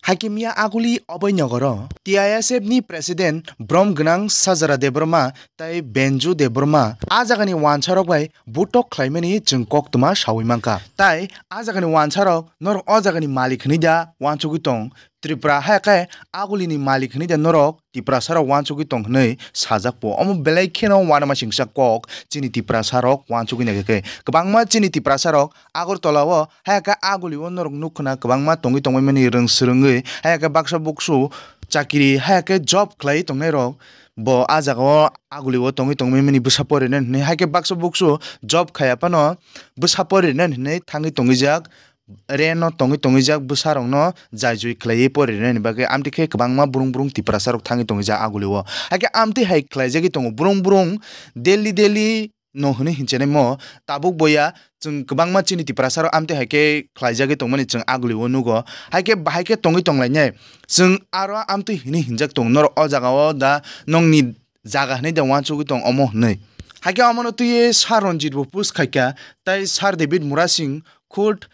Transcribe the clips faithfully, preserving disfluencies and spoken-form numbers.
Hakhe miya aguli obai nogoro T I S F ni president brom gwnang Sajara Debbarma tai Benju Debbarma a jagani wansarok bai butok khlaimani chwng koktwma sawi mankha. Tai a jagani wansarok norok o jagani malik hwnwi da wansugwi tong? Tripura hai khe agulini malik hwnwi da norok Tiprasarok wansugwi tong hwnwi sajak po. Omo belai kheno uanama singsa kok chini Tiprasarok wansugwi naikha khe. Kwbangma chini Tiprasarok Agartala o hai khe aguli o norok nuk khna kwbangma tongwi tongmani rwng swrwngwi hai khe baksa buksu chakiri hai khe job khlai tongnai rok bo a jaga o aguli o tongwi tongmani bwsa porinani hwnwi hai khe baksa buksu job khaiya phano bwsa porinani hwnwi thangwi tongwi jak. Reno tongwi tongwi jak bwsa rokno jai jui khlaiwi porinani bagwi amtwi khe kwbangma burung burung Tiprasa rok thangwi tongwi jak aguli o hai khe amtwi hai khlaijagwi tongo burung burung daily daily no hwnwi hinchanaimo tabuk boya chwng kwbangma chini Tiprasa rok amtwi hai khe khlaijagwi tongmani chwng aguli o nugo. Hai khe bahai khe tongwi tonglainai chwng aro amtwi hwnwi hinjak tongo norok o jaga o da nongni jaga hwnwi da wansugwi tong omo hwnwi. Hai khe omono twiwi Sir Ranjit bo post khaikha tai Sir David Murasing khud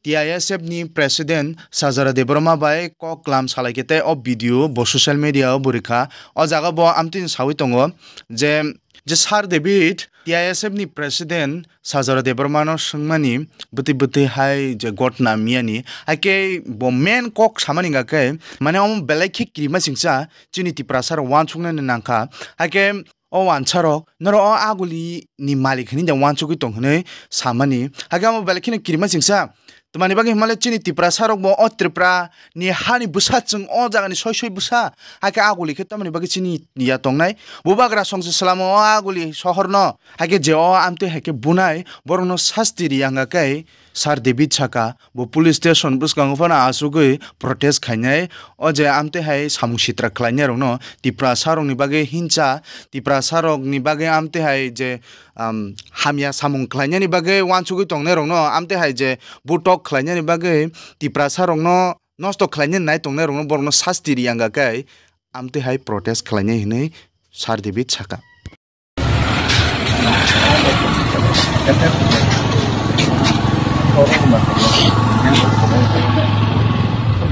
T I S F ni president Sajara Debbarma bai kok klam salaikhe tei o video bo social media o bo rikha. O jaga bo amtwini sawi tongo je, je Sir David T I S F ni president Sajara Debbarma no swngmani bwtwi bwtwi hai je gotna miyani. Hai khe bo main kok samani hwnkha khe mane omo belai khe kirima singsa chini Tiprasa rok wansuknani nangkha. Hai khe o wansarok norok o aguli ni malik hwnwi da wansugwi tong hwnwi samani. Hakhe omo belai kheno kirima singsa. Tamani bagwi hwnmale chini Tiprasa rok bo o Tripura ni hani bwsa chwng o jaga ni soi soi bwsa. Hakhe aguli khe tamani bagwi chini ya tongnai. Bubagra songse swlamo o aguli sohor no. Hakhe je o amtwi hakhe bunai borok no sasti ri yang khe Sir David saka, bo police station bwskango phano achugwi protest khainai. O je amtwi hai samung sitra khlainai rokno Tiprasa rokni bagwi hinsa, Tiprasa rokni bagwi amtwi hai je, um, hamya samung khlainani bagwi wansugwi tongnai rokno amtwi hai je butok khlainani bagwi Tiprasa rokno nosto khlainani nai tongnai rokno borokno sasti ri yang khe amtwi hai protest khlainai hwnwi Sir David saka.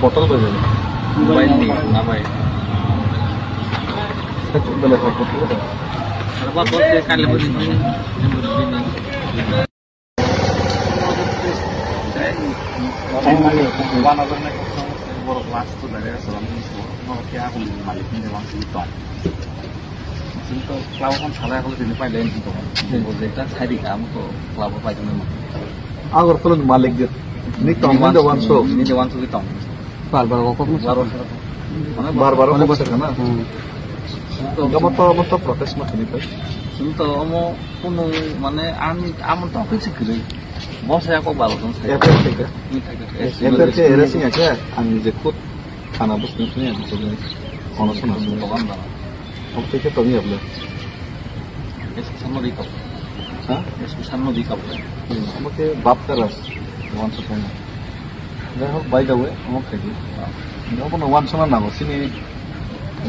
Botol bai bai. Mobile ni, na bai. Bele botol bai. Arba botol ke kale bani. Borok last to dare salam ni so, no kya ko malik ni wang si tong. Sing to klaw kon salai ko tini pai len to. Bo je ta sai di kam to klaw pai to ma. Agartala ni malik je. Ni tong ni da wan so. Ni da wan so ki tong. Bar bar ko ko. Bar bar ko ko. Mane bar bar ko ko na. Hmm. Gamo to mo to protest ma tini pai. Sing to mo kuno mane ami amo to kisi kiri. Mo saya ko balo tong sai. F I R ke. Ni thai ke. F I R ke era sing ya ke. Ang je khud Thana bwskango thangya, bwskango. Kono sona sona. Dogan dana. Obo tei khe tongya bwle. S K Sharma di kabo. Ha? S K Sharma di kabo. Hmm, obo khe bap karas. Wansa thangya. Jai hok, by the way, omo khaidi. Obo no wansana nango, chini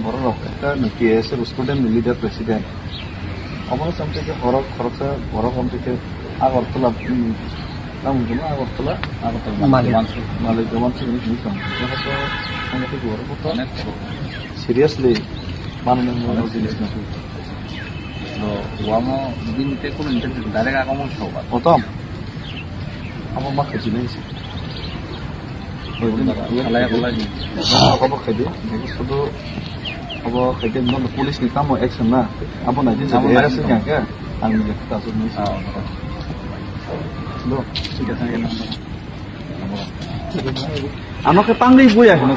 borok rok ekta T S F student ni leader president. Obo no samtwi khe horok, khoroksa borok samtwi khe Agartala, hmm, tamo hino Agartala, Agartala Malik. Malik Dewan Singh ni tong. Joto samtwi borok to seriously manwi mano jinis na. No, wamo bini te kono interview direct ako mo soba. Otom. Amo ma khaji nai si. Salai salai. Abo khaidi, sudu abo khaidi no police ni tamo action na. Abo na jin sa era sing ya ke. Ang ni kata su ni. Do. Ano ke pangri buya hino.